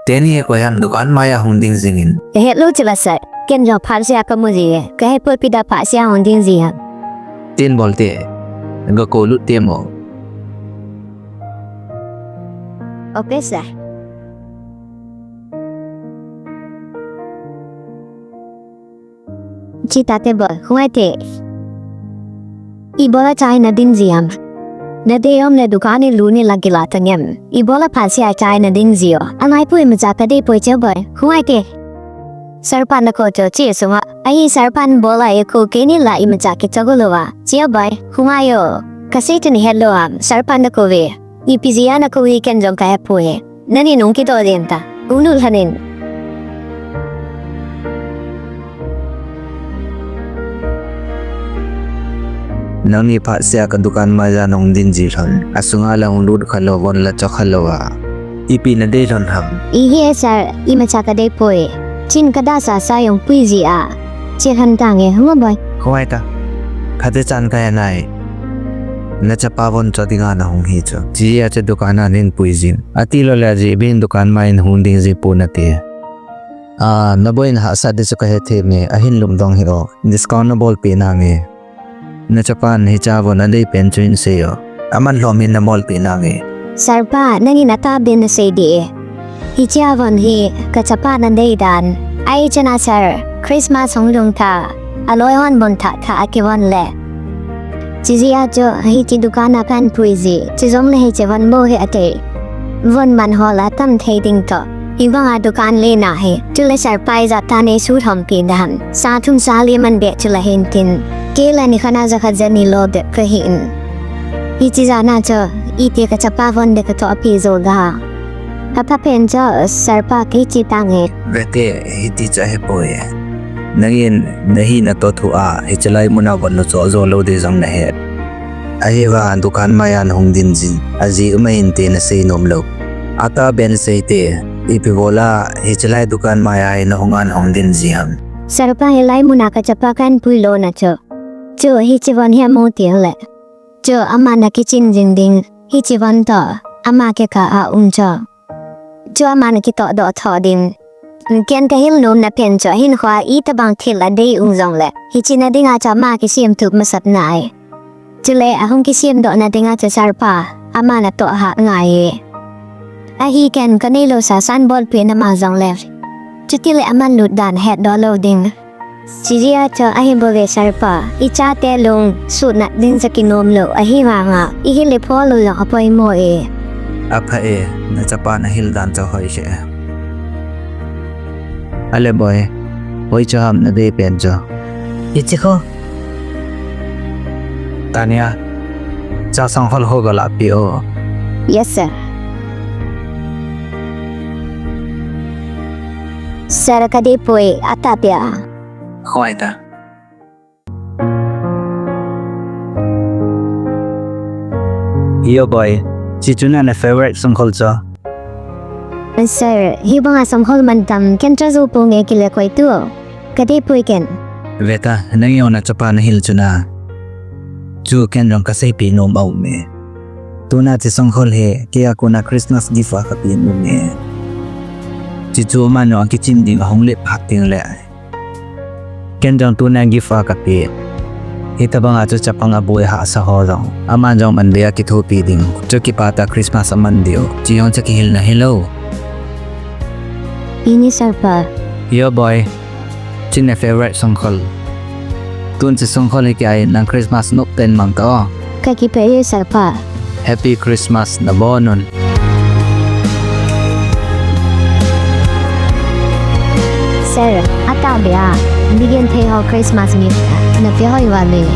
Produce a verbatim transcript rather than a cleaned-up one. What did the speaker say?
Teni hi koi ham dukan maiya hung ding jingin. Kahet lou chula sir. Ken jong phat sea kamu ji e. Kahet poi ipi dia phat sea hung ding ji ham. Tin bol te. Ga kou lut te mo. Okay sir. Chita te bol, hungai te. Ibola chai na ding ji ham. Nadei um le dukan ni lu ni lagi la tangem. Ibola phat sea chai na ding ji o. Angai pui imacha kadei poi che bol, hungai te. Sir pa na ko cho chi sunga. Ahi sir pa na bola e ko keni la imacha kicha go lou va. Che bol, hungai o. Kasei tuni het lou ham, sir pa na ko ve. Ipi jia na ko ve ken jong kahe poi. Nani nung kito din ta. Unu lhanin. Nangni phat sea ka dukan maiya nahung ding ji lhon. Asunga la hung lut kha lou, von la cho kha lou a. Ipi nadei lhon ham. Ihi e sir, imacha kadei poi. Chin kada sa sa jong pui ji a. Che lhon tange, hung boi. Khoi ta. Khate chan kahe nai. Nachapa von cho dinga nahung hi chu. Chi a che dukan a nin pui jin. Ati lou le ajeh bin dukan mai nahung ding ji pon ati. A, naboi nahahsat di chu kahe thei me, ahin lungdong hih o. Discount nabolpeh nange. Nachapan hichea von adei pen chu hin sei o. Aman lhom hin nabolpeh nange. Sir pa, nangin atah beh nasei di e. Hichea von hi kachapa nadei dan. Ahi chana sir, Christmas hung lhung tha. Aloi hon von thah thah akivon le. Chi jia chu, hiche dukan a kahin pui ji, chujongle hiche von bou hi atei. Von man ho la tam thei ding toh. Hibanga dukan lena hi, chule sir pa ijat tah nei sutlhompi ding ham. Sa thum sa li man beh chule hin tin. Kei la nikhat a jakhat jani lou bep kahin. Hiche jana chu, iti kachapa von beh katoh pi jou da. Apha pen chu, sir pa kei chi tange. Vete, hiti chu ahe poi. Nangin, nahina toh thu a, hichelai muna von nacho jou lou ding jong nahet. Ahivang dukan maiya nahung ding jin, ajeh um ahinte nasei nom lou. Atah beh nasei te, ipi bola, hichelai dukan maiya hi nahung a nahung ding ji ham. Sir pa hilai muna kachapa kahin pui louna chu. Chu hiche von hi amu teng le. Chu aman akichin jing ding, hiche von toh, ama kikah a um chu. Chu aman akitoh doh tho ding. Ken kahil nomna pen chu hinkhoa itobang thil adei um jongle. Hiche na dinga chu ama kisem tup masat nai. Chule ahung kisem dohna dinga chu sir pa, aman atoh hah ngai e. Ahi ken kanei lou sa san bolpeh nama jongle. Chutile aman lut dan hetdoh lou ding. Chi jia chu ahi bou ve sir pa, ichate lung suhnat ding chu kinom lou, ahivanga, ihil ipho lou jong apoimo e. Apha e, nachapan ahil dan chu hoi lheh e. Ale boi, hoi chu ham nadei pen chu. Ichi kho. Tania, cha sanghol ho galahpeh o. Yes sir. Sir kadei poi, atah beh a. Hoi ta. Yo boy, chi chu na na favorite sanghol chu. Sir, hibanga sanghol mantam ken cha jou ponge kile koi tu. Kadei poi ken. Veta, nang jong nachapa nahil chu na. Chu ken jong kaseipeh nom aum e. Tuna chi sanghol hi, keiya kona Christmas gift a kapeh nom e. Chi chu aman jong akichin ding ahung let phat teng le. Ken jong tuna gift a kapeh. Hitobanga chu chapang aboi hahsa ho jong. Aman jong man beh a kithopi ding. Chu kipah tah Christmas aman diu. Chi jong chu kihilna hilou. Ini sir pa. Yo boy. Chin na favorite sanghol. Tun chi sanghol hi kei a nang Christmas nop tah in mang ta o. Kakipah e sir pa. Happy Christmas nabonun. Sir, atah beh a. Bigen thei ho Christmas mi. Napeh hoi vale.